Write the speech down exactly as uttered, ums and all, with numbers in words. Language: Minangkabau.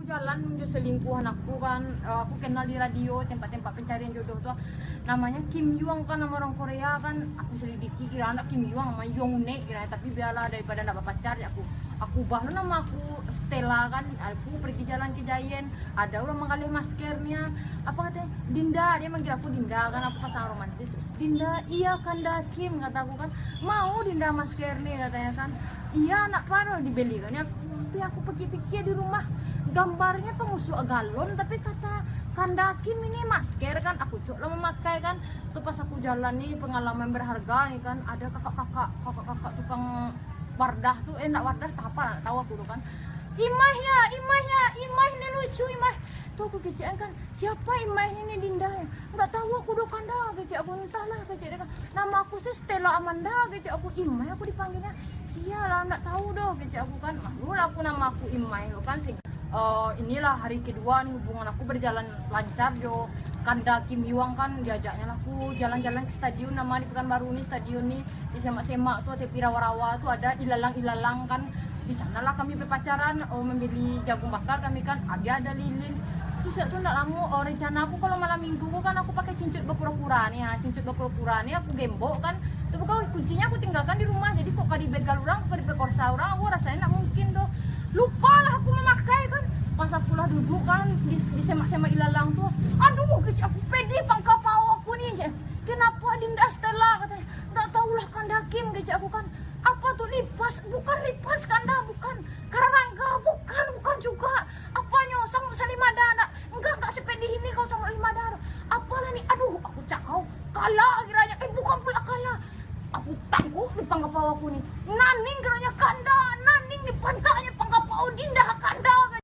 Jalan jo selingkuhan aku kan, eh, aku kenal di radio, tempat-tempat pencarian jodoh tu. Namanya Kim Yuang kan, nama orang Korea kan. Aku selidiki, kira anak Kim Yuang, nama Yong Nek kira, tapi biarlah, daripada ndak bapacar, ya aku, aku ubah lo nama aku Stella kan. Aku pergi jalan ke Giant, ada urang manggaleh maskernya. Apa katanya? "Dinda," dia manggil aku Dinda kan, aku pasang romantis. "Dinda, iya Kanda Kim," kata aku kan. "Mau Dinda masker ni?" katanya kan. "Iya, nak pano dibeli kan." Ya, tapi aku pikir-pikir di rumah, gambarnya pengusuk galon, tapi kata Kanda Kim ini masker kan, aku cok lah memakai kan. Tu pas aku jalan ni, pengalaman berharga ni kan, ada kakak-kakak, kakak-kakak tukang Wardah tu, eh, ndak Wardah, tak apa, ndak tahu aku tu kan. "Imah ya, Imah ya, Imah ni lucu, Imah." Tu aku kecekan kan, "Siapa Imah ini, Dinda?" "Ndak tahu aku doh, Kanda," kecek aku. "Entahlah," kecek dia kan. "Nama aku si Stella Amanda," kecek aku. "Imah aku dipanggilnya." "Sialah, ndak tahu doh," kecek aku kan. Malulah aku nama aku Imah tu kan, sing Eh, inilah hari kedua ni hubungan aku berjalan lancar jo Kanda Kim Yuang kan, diajaknya lah aku jalan-jalan ke stadion nama di Pekanbaru ni, stadion ni disemak-semak tu, tapi rawa-rawa tu ada ilalang-ilalang kan. Di sanalah kami berpacaran, oh, membeli jagung bakar kami kan, dia ada lilin. Tu siap tu ndak lamo, oh, rencana aku kalau malam minggu tu kan aku pakai cincut berpura-pura ni, ha, cincut berpura-pura ni aku gembok kan. Tu bukan kuncinya aku tinggalkan di rumah, jadi kok ka dibegal urang, kok ka dipekorsa urang, aku rasain ndak mungkin doh. Lupalah aku memakai kan. Pas aku lah duduk kan, di, di semak-semak ilalang tu. "Aduh," kecek aku, "pedi pangkapau aku ni," cek. "Kenapa Dinda Stella?" katanya. "Ndak tahulah Kanda Kim," kecek aku kan. "Apa tu, lipas?" "Bukan lipas,